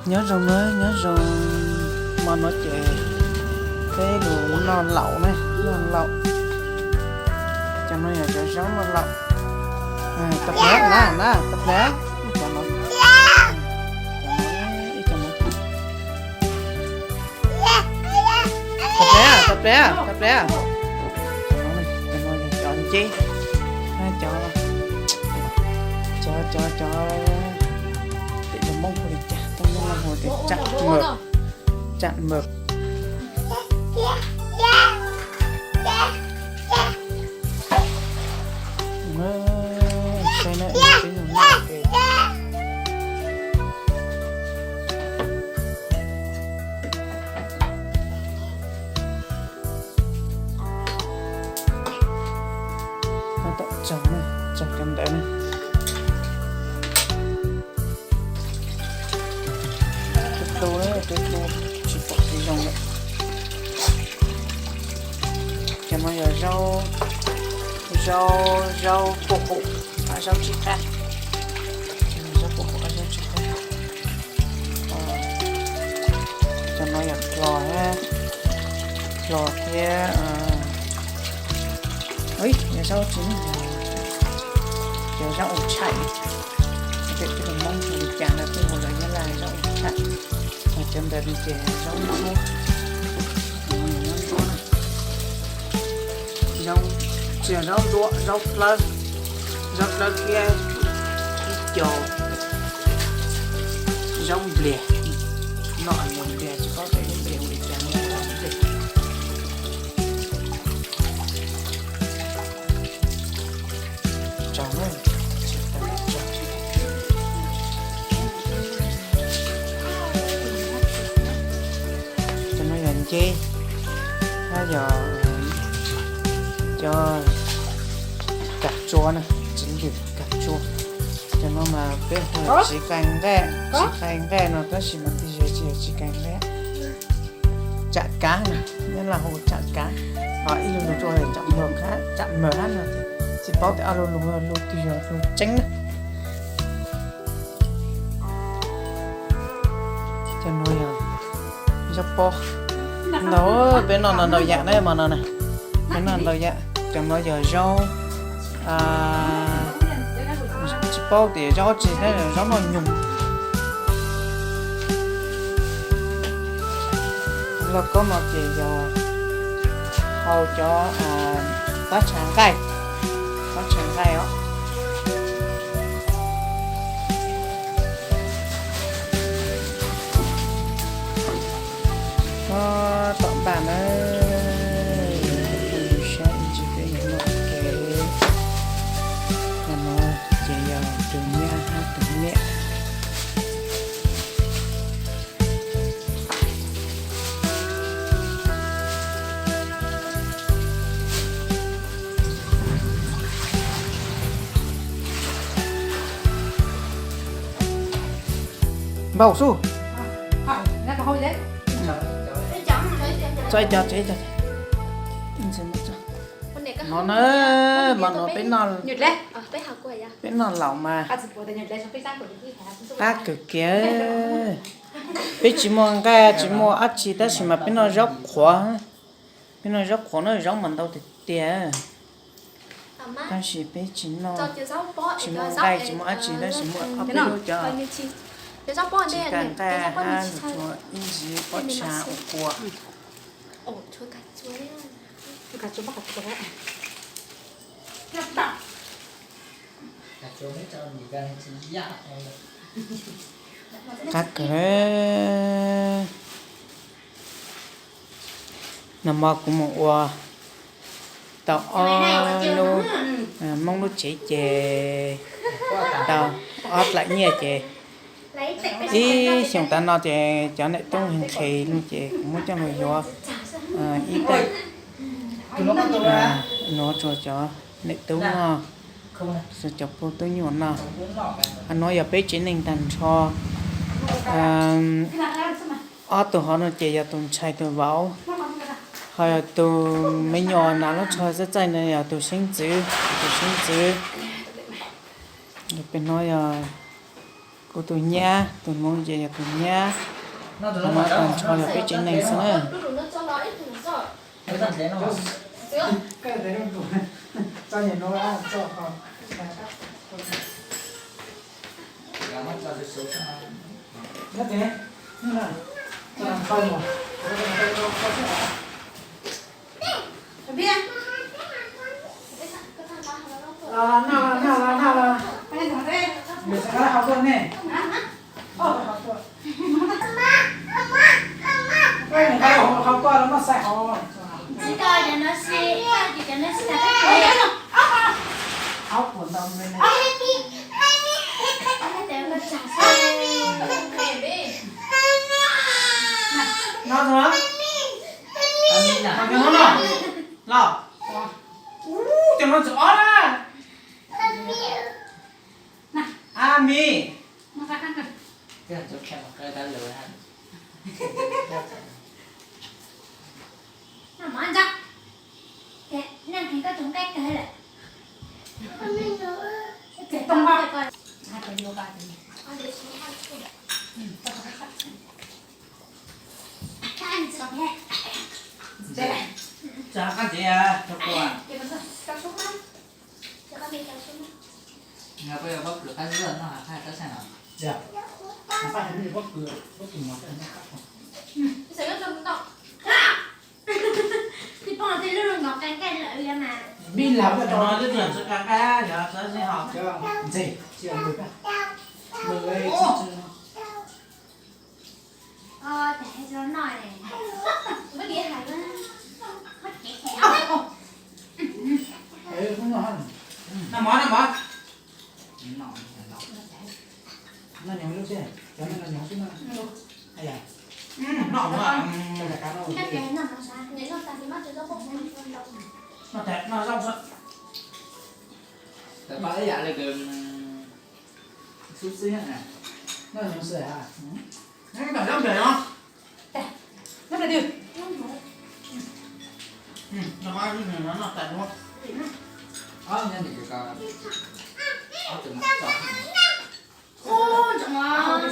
Nyob zoo na, nyob zoo. Hmo no ces peb los noj laum na, noj laum. Cov no yog cov zaub noj laum. Tau pliag na, na, tau pliag. Ib cov no, ib cov no. Tau pliag, tau pliag, tau pliag. Cov no, cov no yog cov nceb, cov, cov, cov, cov, tim lus Hmoob hu li cas, Hmoob Hmoob hu tias tsam mawm, tsam mawm. Tab tom tsaug na, tsaug cov ntawd na. Tus hluas, tus hluas tsis pom kev zoo lawm. Cov no yog zaub, zaub, zaub puaj qum, zaub tsis qab. Zaub puaj qum, zaub tsis qab. Cov no yog hlo, hlo thiab. Yog zaub tsis, yog zaub ua tshais. Tej tij laug Hmoob hu li cas los tej hu lawv Nyab Laj zaub ua tshais. Cov ntawd ces zaub ntsuab, zaub ntsuab, tsis yog zaub ntsuab, zaub plawb, zaub plawb thiab ib co zaub npliag. No zaub npliag tsis paub tias zaub npliag ua li cas no. Cov no yog nceb, no yog cov kas tsua na, txiv lwm kas tsua. Cov no mas peb hu txiv qai nqaij, txiv qai nqaij no tab sis mas tej zaum tsis yog txiv qai nqaij. Tsam kav na, Nyab Laj hu tsam kav, ho ib lub lus rau tsam mawm hab, tsam mawm hab no ces tsis paub tias ob lub lus lus twg yog lus tseeb na. Cov no yog zaub pob ntau, peb noj ntau yam na mas no na, peb noj ntau yam. Cov no yog zaub, tsis paub tias zaub tsi, zaub noj nyoog. Lauj kaub no ces yog hau cov pab tsha nqaij, pab tsha nqaij os. Tab tom npaj na, saib ib ntsis peb yuav noj kev. Qhov no ces yog tus nyab hab tus niam. Npau sub. Tso ib co, tso ib co. No na, mas no peb noj, peb noj laum mas qab kawg kiag. Peb tsis muaj nqaij tsis muaj dab tsi tab sis mas peb noj zaub qhuav. Peb noj zaub qhuav no zaub mas ntau tiag tiag. Tab sis peb tsis noj, tsis muaj nqaij tsis muaj dab tsi tab sis muaj ob peb lub cov tsis kaj nqaij hab ib ntsis pob tsha ua kua. Qab kawg. Nag hmo kuv mus ua tau ob lub, Hmoob lub tsev ces tau ob dlaim nyiaj ces ib xyoos tas no ces cov niam tub nqhis no ces kuv muab coj los yuav ib tag nuav rua cov niam tub noj, cov pog tub nyuam noj. Nuav yog peb tsev neeg tag nrho. Ob tug hov no ces yog tus ntxhais tus vauv, ho yog tus me nyuam nav lub tsho txaij txaij no yog tus xeeb ntxwv, tus xeeb ntxwv. Peb no yog Kuv tus nyab, tus Hmoob ces yog tus nyab, tus no tag nrho yog peb tsev neeg xwb na. Cov no txog ob na. Ami. Txog qab ntsev rau kuv. Pob kws qab zib no hais qab tab sab no. Pob kws, pob kws mos. Tib poj tej lub nkaus qee nqaij lawm li mas. Vij lag no twb tsis qee nqaij, yog ntse, ntse. Noj mov, noj mov. Noj nyob lub tsheb, cov noj nyob xwb na. Noj mov. Noj zaub xwb. Tam pab ib yam li kws xub xwb na. Noj nyob xwb ha. Noj zaub nplaim no. Noj nplaim twg? Noj tais duab. Ob nyob nim ko, ob tug no tso. Noj mov, noj mov.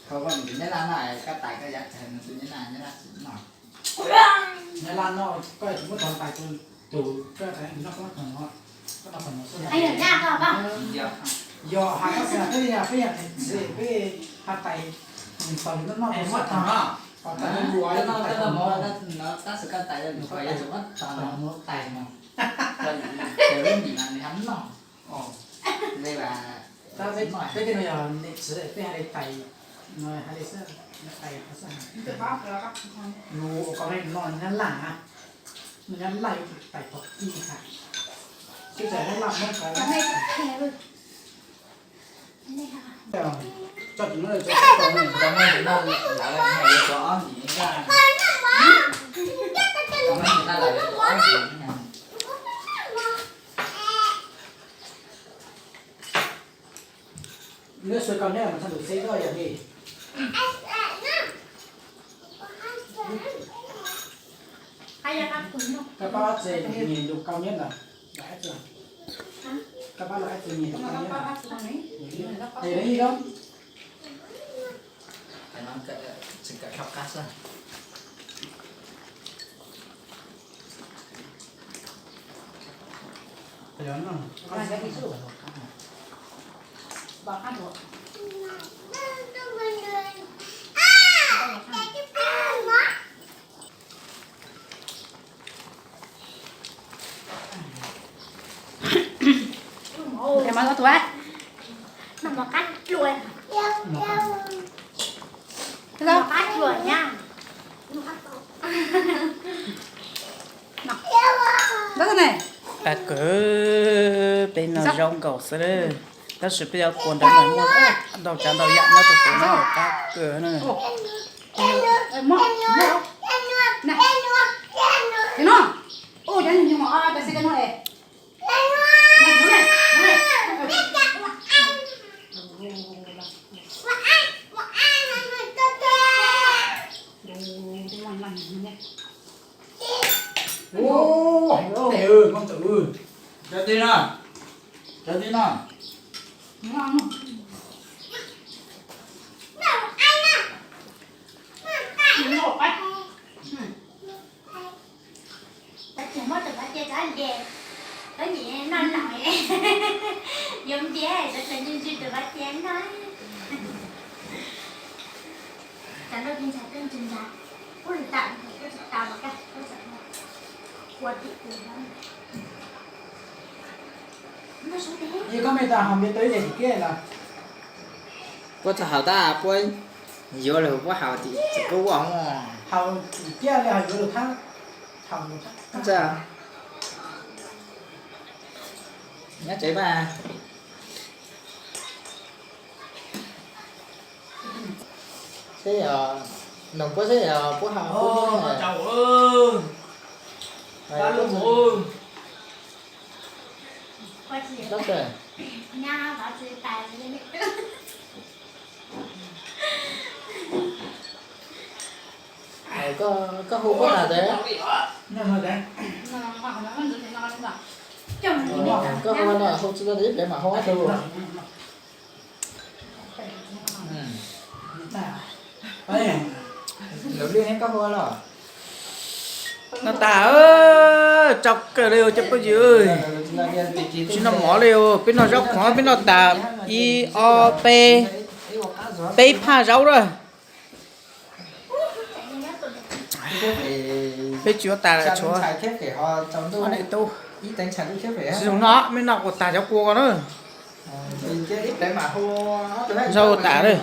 Koj nyob Nyab Laj no, koj tais koj yav tsawg nws tus Nyab Laj, Nyab Laj tsis noj. Nyab Laj no koj tsis muab tau tais tus, tus koj tais noj koj noj qhov no, koj noj qhov no xwb. Yog hais koj xav peb yog peb yog tais txiv peb hais tais nws tau nws noj noj xwb. Tais no, tab sis koj tais nws yuav tsum muab tau nws tais no. Tais lub nim no nws hab noj. Peb tej no yog niam txiv peb hais li tais, hais li xwb, tais xwb. Lus ua koj no Nyab Laj, Nyab Laj yuav tsum tais tau ib hais. Twb txawm Nyab Laj Hmoob ko. Tso tus no, tso tus no, lawv yuav tsum ob ntim. Lub xua kau neb mas txog tus xeb koj yog li. Koj pab ob txeg nyias lus kau neb ntawd, koj pab lus ob txeg nyias lus kau neb ntawd. Es li lawm. Tes mov tua tuaj, noj mov qab. Qab kawg, peb noj zaub nkaus xwb, tab sis peb yuav ua ntawv no muaj ntau tsav ntau yam nyob rau hauv no, qab kawg na. Cov ti no, cov ti no. Tab sis muab tus pob cia tov nce, koj nyiam noj no, yuav npias cov ntsis ntsis tus pob cia noj. Cov nrau ntshai ntshai, ub, tsis tau, tsis tau los kaj, ua tim tus no. Ib koj me tas hom npias tau ib daim tim kiab los. Puab txog haus tab puab yuav lawm puab haus tim txiv kub ua hov. Haus tim kiab li haus yuav lawm thab. Nyob tsev mas. Seb yog, noog puab seb yog puab haus puab. Koj hu puab tas tes. Koj hu no hu tsis tau tes ib pliag mam hu ob tug. Lawv li ne koj hu los. Noj tas, tsau kawg li cov phooj ywg. Tsis noj mov li, peb noj zaub qhuav, peb noj tas ib ob peb, peb phaj zaub lawm. Peb tsis ua tas lawm, tshuav ob niam tub. Tsis zoo no, mej noj kuas tag cov kua ko na. Zaub tas lawm.